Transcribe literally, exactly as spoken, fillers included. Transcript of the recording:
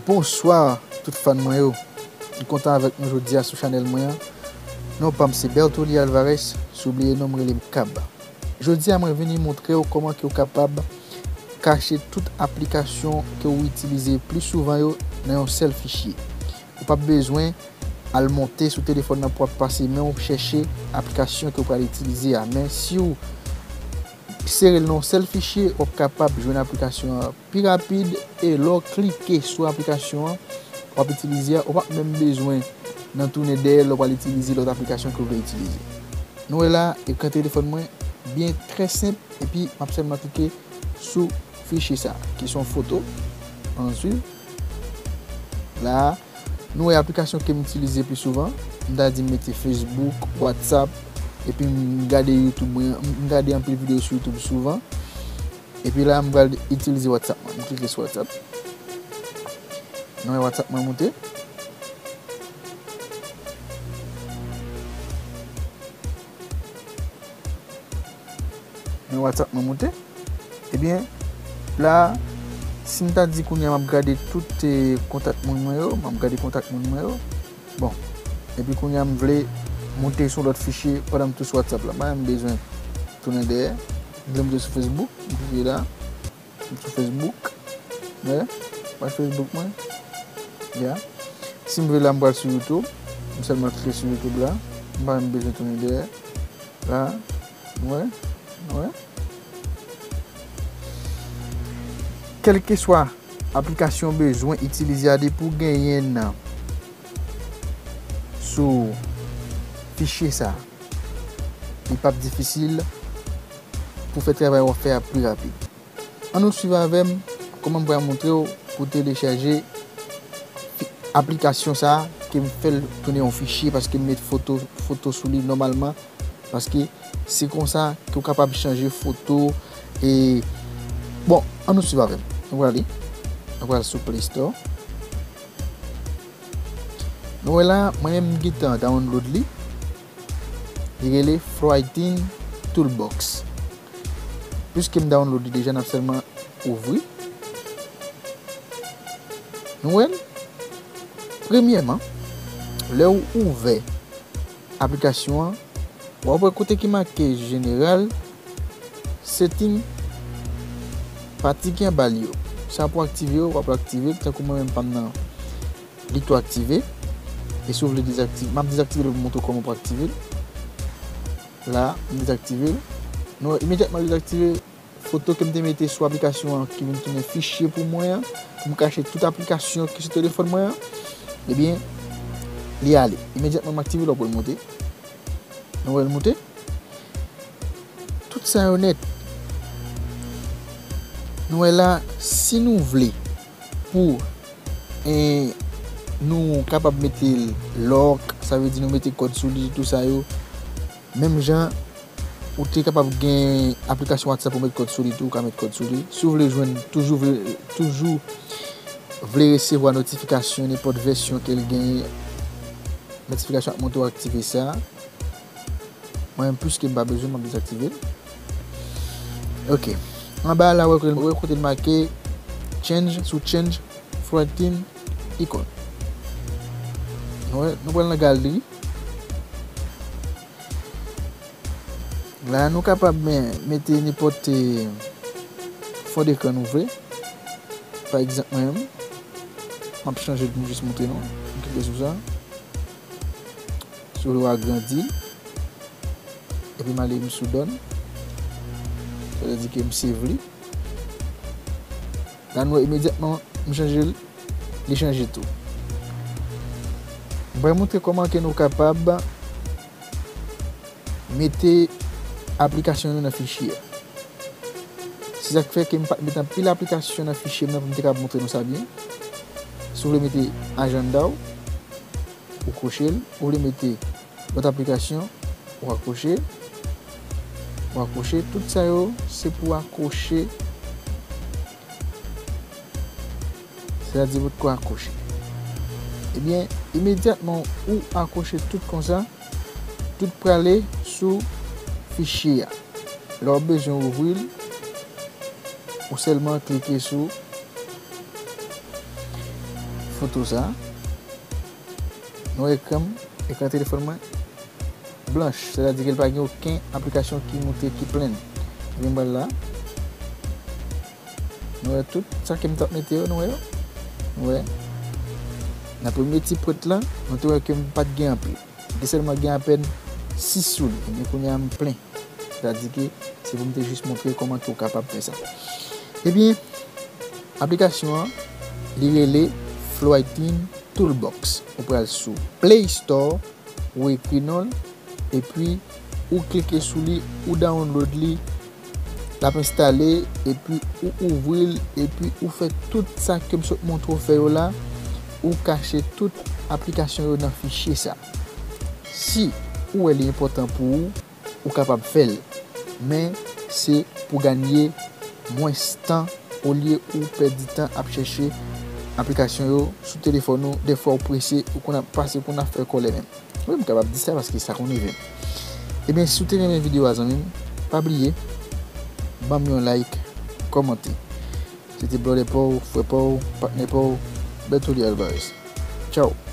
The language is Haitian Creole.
Bonswa tout fan mwen yo. M kontan avèk nou jodi a sou chanèl mwen an. Non pa m se Bertoli Alvarez, si w bliye non m rele m Kab. Jodi a mwen vini montre w kòman ke w kapab kache tout aplikasyon ke w itilize pli souvan yo nan yon sèl fichye. Ou p ap bezwen al monte sou telefòn nan pou w ap pase men w chèche aplikasyon ke w pral itilize a. Men si w sere l nan yon sèl fichye, w ap kapab jwenn aplikasyon an pi rapid, e lè w klike sou aplikasyon an w ap itilize a, ou p ap menm bezwen nan tounen dèyè lè w pral itilize lòt aplikasyon ke w vle itilize. Nou wè la, ekran telefòn mwen byen trè senp, epi m ap sèlman klike sou fichye sa, ki se yon foto. Ann swiv. La, nou wè aplikasyon ke m itilize pi souvan. M ta di m mete Facebook, WhatsApp, epi m gade YouTube mwen, m gade anpil videyo sou YouTube souvan. Epi la, m pral itilize WhatsApp mwen. M klike sou WhatsApp. Nou wè WhatsApp mwen monte. Men WhatsApp mwen monte. Ebyen, la, si m ta di kounye a m ap gade tout, eh, kontak moun mwen yo, m ap gade kontak moun mwen yo. Bon, epi kounye a m vle monte sou lòt fichye pandan m tou sou WhatsApp la. M pa menm bezwen tounen dèyè. M vle monte sou Facebook, m klike la. M sou Facebook. Wè, paj Facebook mwen. Ya. Si m vle la, m pral sou YouTube. M sèlman klike sou YouTube la. M pa menm bezwen tounen dèyè. La, nou wè, nou wè. Kèlkeswa aplikasyon w bezwen itilize a, depi w genyen l sou fichye sa, li p ap difisil pou fè travay w ap fè a pi rapid. Ann nou swiv avè m kòman m pral montre w pou telechaje fi- aplikasyon sa a ke m fè l tounen yon fichye paske m met foto, foto sou li nòmalman, paske se konsa ke w kapab chanje foto e, bon, ann nou swiv avè m. Nou prale, nou pral sou Play Store. Nou wè la, mwen menm m gentan download li. Li rele Frighten Toolbox. Piske m download li deja, n ap sèlman ouvri. Nou wè l? Premyèman, lè w ouvè aplikasyon an, w ap wè kote ki make jeneral, setting, pati ki anba l yo. Sa pou aktive yo, w ap aktive l, tankou mwen menm pa m nan li tou aktive. E si w vle dezaktive, m ap dezaktive l pou montre w kòman pou aktive l. La, m dezaktive l. Nou wè, imedyatman l dezaktive, foto ke m te mete sou aplikasyon an ki vin tounen fichye pou mwen an, pou m kache tout aplikasyon ki sou telefòn mwen an, ebyen, li ale. Imedyatman m aktive l, w ap wè l monte. Nou wè l monte. Tout sa yo nèt. Nou wè la, si nou vle pou, eh, nou kapab mete l lock, sa vle di nou mete kòd sou li, tou sa yo. Menm jan, ou te kapab gen aplikasyon WhatsApp ou met kòd sou li tou, ou ka met kòd sou li. Si w vle jwenn, toujou vle, toujou vle resevwa notifikasyon nenpòt vèsyon ke l genyen, notifikasyon ap montre w aktive sa. Mwen menm, piske m pa bezwen, m ap dezaktive l. Ok. Anba a la, wè kote, wè kote l make change, sou change, Frighten Icon. Nou wè, nou pral nan galri. La, nou kapab men, mete nenpòt, eh, fon dekran nou vle. Pa egzanp, mwen menm, m ap chanje l pou m jis montre nou. M klike sou sa. Si w vle w agrandi l. Epi m ale m sou done. Sa vle di ke m save li. La nou wè imedyatman m chanje l, li chanje tou. M pral montre kòman ke nou kapab mete aplikasyon nou nan fichye a. Se sa k fè ke m pa t met anpil aplikasyon nan fichye m nan pou m te kapab montre nou sa byen. Si w vle mete ajanda w, ou kwoche l. Ou vle mete lòt aplikasyon, ou akwoche, ou akwoche. Tout sa yo, se pou akwoche. Sètadi, ou potko akwoche. Ebyen, imedyatman ou akwoche tout konsa, tout prale sou fichye a. Lè w bezwen ouvri l, ou sèlman klike sou, Foto sa. Nou wè ekran m, ekran telefòn mwen blanch, sètadi ke l pa gen okenn aplikasyon ki moute ki plenn. Ebyen, m pral la. Nou wè tout sa ke m t ap mete yo, nou wè yo? Nou wè? Nan premye ti pwent lan, nou te wè ke m pa t gen anpil. M te sèlman gen apèn sis sou li. Ebyen, kounye a m plen. Sètadi ke se pou m te jis montre kòman ke w kapab fè sa. Ebyen, aplikasyon an, li rele Floydin Toolbox. Ou pral sou Play Store, ou ekri non l, epi ou klike sou li, ou download li, l ap enstale, epi ou ouvri l, epi ou fè tout sa ke m sot montre w fè yo la, ou kache tout aplikasyon yo nan fichye sa. Si ou wè li enpòtan pou ou, ou kapab fè l, men se pou ganye mwens tan olye ou pèdi tan ap chèche aplikasyon yo sou telefòn ou. Dèfwa ou prese, ou konn ap pase, ou konn ap fè kòlè menm. Wi, m kapab di sa paske sa konn rive m. Ebyen, si w te renmen videyo a, zanmi m, pa bliye, ban m yon like, kòmante. Se te brother pa w, frè pa w, patnè pa w, Bertolio Alvarez. Tchao!